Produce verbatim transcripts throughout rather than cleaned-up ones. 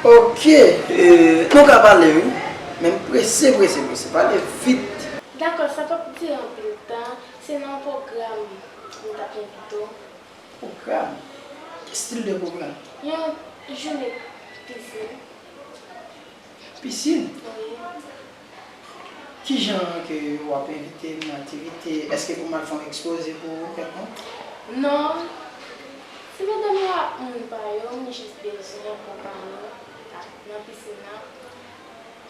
Ok, e, nou ka pale, wi. Men m prese, prese, prese. Pale vit. Dakò, sa p ap dire anpil tan. Se nan yon pwogram m t ap envite w. Pwogram? Ki stil de pwogram? Yon jounen pisin. Pisin? Wi. Kijan ke w ap envite m nan aktivite? Èske pou m al fè yon ekspoze pou ou kèlkonk? Non. Se madanm yo ak moun pa yo, m jis bezwen akonpaye nan pisin nan.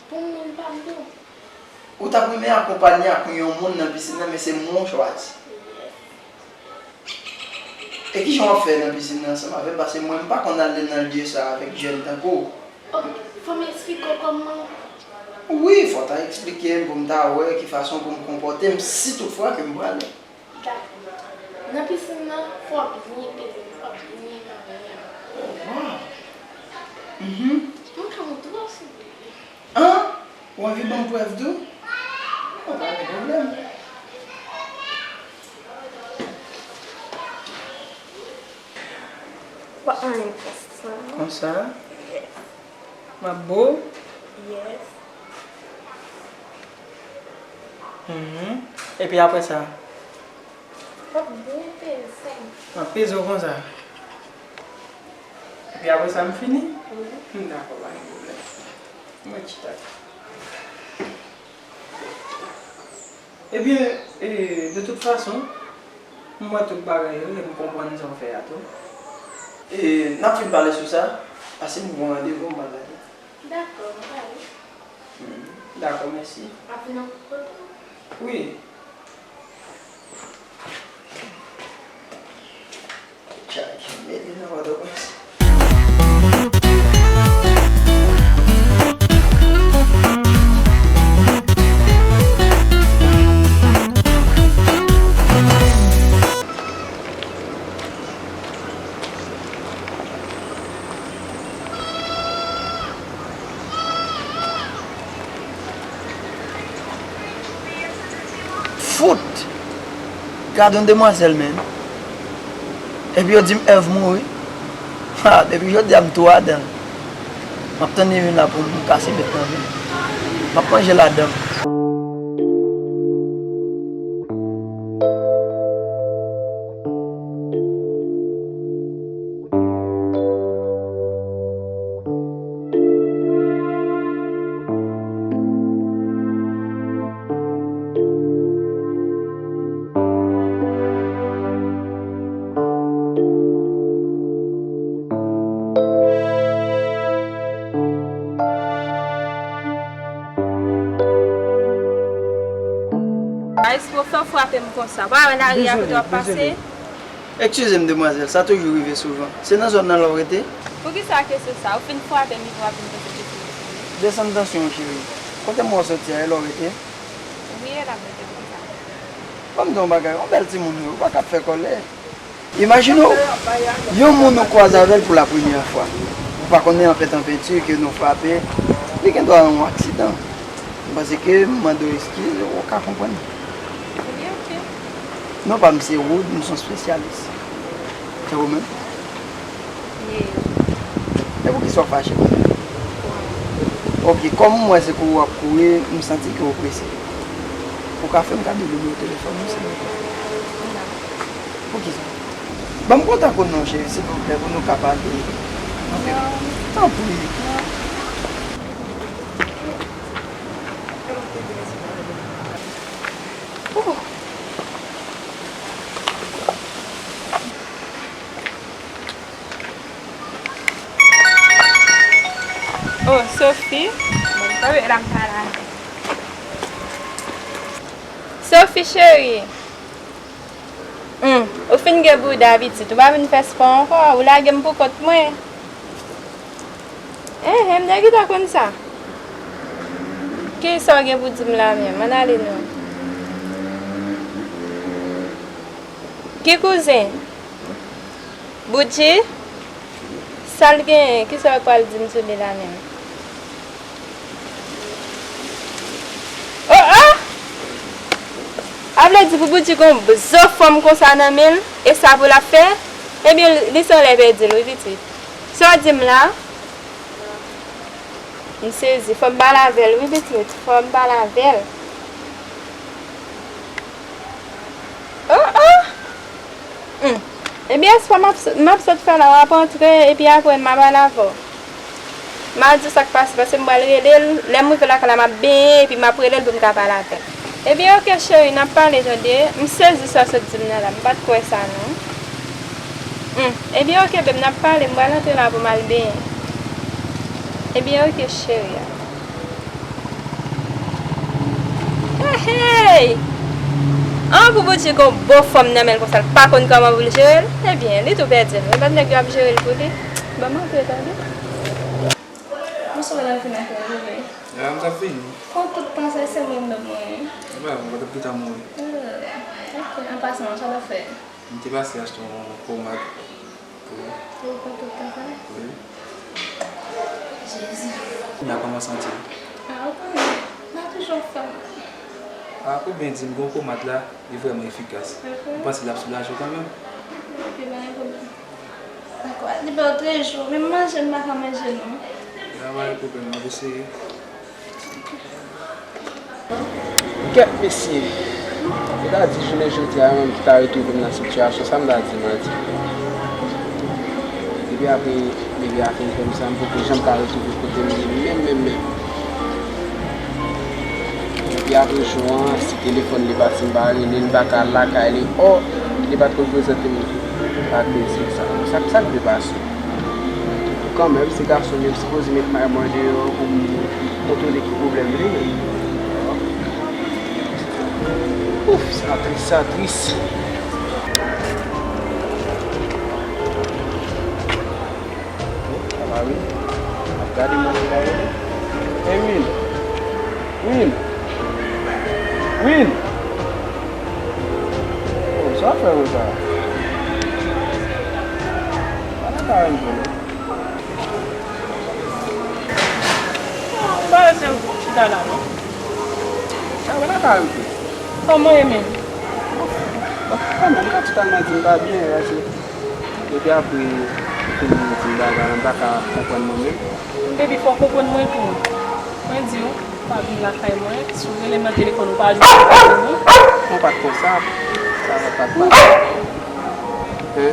Pou moun pa m tou. Ou t ap renmen akonpanye ak yon moun nan pisin nan, men se mwen w chwazi. Yes. E kijan w ap fè nan pisin nan ansanm avè m? Paske mwen, m pa konn ale nan lye sa avèk jèn tankou w. Ok, fò m eksplike w kòman. Wi, fò w ta eksplike m pou m ta wè ki fason pou m konpòte m si toutfwa ke m prale. Dakò. Nan pisin nan, fò w byen peze, fò w byen manyen. Oh, wow. Mhm. Mwen ka montre w si w vle. An? Ou anvi ban m prèv tou? Bon, pa gen pwoblèm. W ap manyen konsa. Konsa? Yes. M ap bo? Yes. Mhm. Epi apre sa? W ap byen peze. M ap peze w konsa. Epi apre sa, m fini? Wi. M dakò, pa gen pwoblèm. Mwen chita. Ebyen, e, de tout fason, m wè tout bagay yo, e m konprann sa w fè a tou. E, n ap fin pale sou sa, paske m gen yon randevou, m pral gade. Dakò, m pale. Hmm, dakò, mèsi. Ap vin nan kote w? Wi. Tchak, mete nan Pòtoprens. Fout! Gade yon demwazèl, menm. Epi yo di m Èv mouri. Ha, depi jodi a, m tou adan l. M ap tann li vin la pou m kase bèt nan men l. M ap manje ladan l. Maestro, fè w frape m konsa. Pa wè lari a kote w ap pase? Eskize m, demwazèl, sa toujou rive souvan. Se nan zòn nan la w rete? Poukisa kesyon sa? Ou fin frape m, epi w ap vin poze kesyon. Desann tansyon w, cheri. Kote m wè w soti a, e la w rete? Wi, e la m rete, poukisa? Ban m di w yon bagay, yon bèl timoun wi, ou pa ka ap fè kòlè. Imajine w, yon moun ou kwaze avè l pou la premyè fwa. Ou pa konnen anpèt an penti ke nou frape, li gen dwa yon aksidan. M panse ke m mande w eskiz, ou ka konprann. Ebyen, ok. Non pa m se Wood, m se yon espesyalis. E ou menm? Ye. E poukisa w fache konsa? Ok, kòm m wè se kouri w ap kouri, m santi ke w prese. Ou ka fè m kado nimewo telefòn ou, silvouplè? Non. Poukisa? Ban m kontak ou non, cheri, silvouplè, pou nou ka pale. Non. Tanpri. Non. Oh. Oh, Sophie. Bon, sa vle la m pale avè w. Sophie, cheri. Hmm, ou fin gen bouda pitit, ou pa vin fè spò ankò, ou lage m pou kont mwen. Enhen, m te gentan konn sa. Kisa w gen pou di m la menm? Ann ale non. Ki kouzen? Boudji? Sa l genyen? Kisa w pral di m sou li la menm? Oh, oh! A vle di pou Boudji gon zo fanm konsa nan men l, e sa pou l ap fè? Ebyen, li se yon lè pèdi l wi, pitit. Sa w di m la? M sezi, fò m pale avè l, wi, pitit, fò m pale avè l. Oh, oh! Hmm. Ebyen, espwa m ap, m ap sot fè la, w ap antre, epi apre, m a pale avè w. M a di w sa k pase, paske m pral rele l, lè m rive lakay la, m ap benyen, epi m ap rele l pou m ka pale avè l. Ebyen, oke, cheri, n ap pale, tande. M sezi sa w sot di m nan la, m pa t kwè sa, non. Hmm. Ebyen, oke, beb, n ap pale, m pral antre la pou m al benyen. Ebyen, oke, cheri a. Hey! An pou Boudjè gon bon fanm nan men l konsa, l pa konn kòman pou l jere l? Ebyen, li tou pèdi l. E pa t nèg yo ap jere l pou li? Ban m antre, tande. Bonswa, madanm Fina, kòman w ye? Ah, m t ap vini. Kon tout tan sa, se mwen menm mwen. Mwen, mwen t ap gentan mouri. Ah, ok, an pasan, sa w ap fè? M te pase achte yon pomad pou ou. Pou ou pran tout tan sa? Wi. Jezi. Kounya kòman w santi w? Ah, ou konnen, m pa toujou ap fè mal. Ah, ou byen di m, gen yon pomad la, li vrèman efikas. Mhm. M panse l ap soulaje w kanmenm. Ok, pa gen pwoblèm. Dakò, li bèl trè jou, menm manje m pa ka manje non. Ya, pa gen pwoblèm, m ap eseye. Kèt mesye, se ta di jounen jodi a menm ki ta retwouve m nan sitiyasyon sa m ta di manti. Depi apre bebe a fin fè m sa, m poko janm ka retwouve kote m ye menm, menm, menm. Depi apre jou an, si telefòn li pa, si m pa rele l, m pa ka al lakay li, ò, li pa t konn prezante m. Pa plezi sa. Sa, sa k dwe pase? Kanmenm, se gason m ye, m sipoze met may mwen deyò pou m kontwole ki pwoblèm li ye. Ouf, sa tris, sa tris. Sa va, wi. Ap gade mwen, sa va, wi. Hey, Win. Win. Win. Oh, sa fè konsa? Ala ka yon jwe. Ou pa rete chita la, non? Sa pa ta ka yon jwe. Kòman w ye menm? Bon, kanmenm, m ka totalman di m pa byen, paske depi apre ou fin di m bagay la, m pa ka konprann mwen menm. Baby, fò w konprann mwen tou. Mwen di w, pa vin lakay mwen, si w rele m nan telefòn, ou pa jwenn m lakay mwen. Mwen pa t konsa. Sa pa t pase. Hein?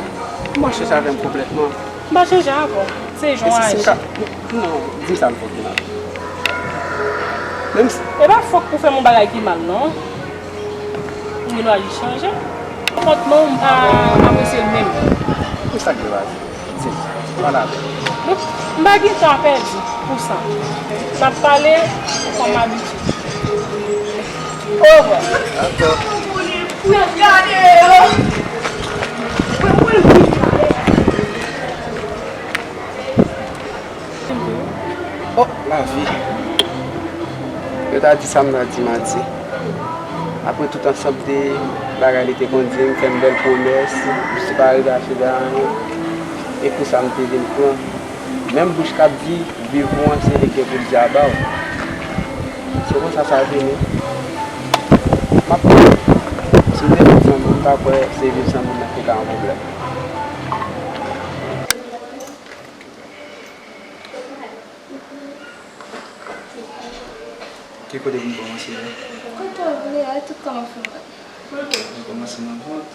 Ou pa chanje avè m konplètman. M pa chanje avè w. Se jan w aji. Non, di m sa m fè w ki mal. Menm si... E pa fòk pou fè m yon bagay ki mal, non. M gen dwa jis chanje. Konpòtman w, m pa apresye l menm. Pou sa k dwe pase? Di m, pale avè m. M pa gen tan a pèdi pou sa. N ap pale kòm abitye. Ovwa. Dakò. Oh, lavi. Yo ta di sa m ta di manti. Apre tout ansanm de bagay li te konn di m, fè m bèl pwomès, m separe de Afida, e kou sa m te vin pran. Menm bouch k ap di, viv ou an, se li k gen pou l di a ba w. Se konsa sa vini. M ap pran. Si m te viv san moun, m pa kwè se viv san moun nan te ka yon pwoblèm. Ki kote pou m kòmanse la? Kote w vle a, tout kòman fè mal. Mwen kòmanse nan vant.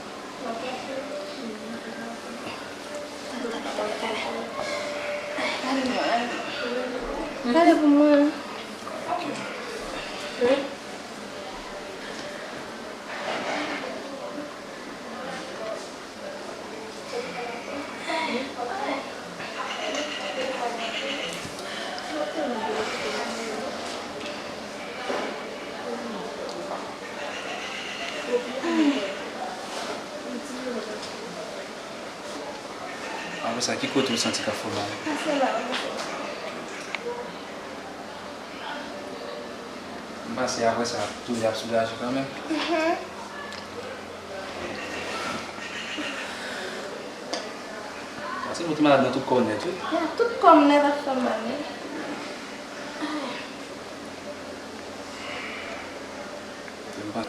Gade mwen, gade mwen. Gade pou mwen. Apre sa, ki kote w santi k ap fè w mal? M panse apre sa, tou li ap soulaje kanmenm. Mhm. Paske ou te malad nan tout kò w nèt, wi. Nan tout kò m nèt ap fè m mal, wi. Ay. M pa...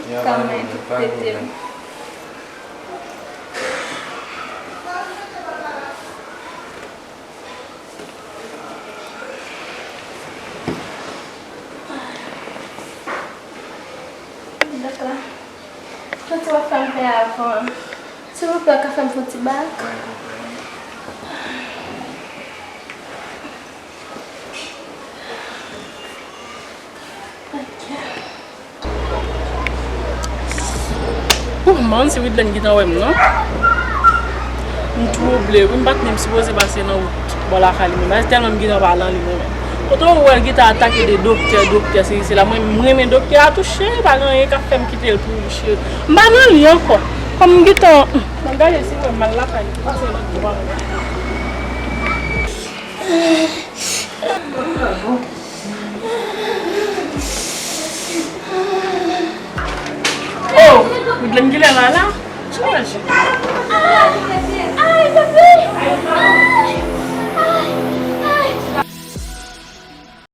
Kanmenm, tout pete m. Dakò. Kòman w ap fè m fè avan? Silvouplè, w ka fè m fè yon ti bak? Ok. Ouh, m pa konn si Widlèn gentan wè m, non. M twouble, wi, m pa t menm sipoze pase nan wout bò lakay li menm. Tèlman m gentan pa nan li menm. Kote w wè l gentan atake de doktè, doktè, se, se la, mwen, m renmen doktè a tou, cheri, pa gen anyen k ap fè m kite l pou li, cheri. M pa nan li ankò. Kòm m gentan, m ap gade si wè m al lakay li, pase nan wout bò lakay li. Oh, Widlèn genlè la la. Chanje.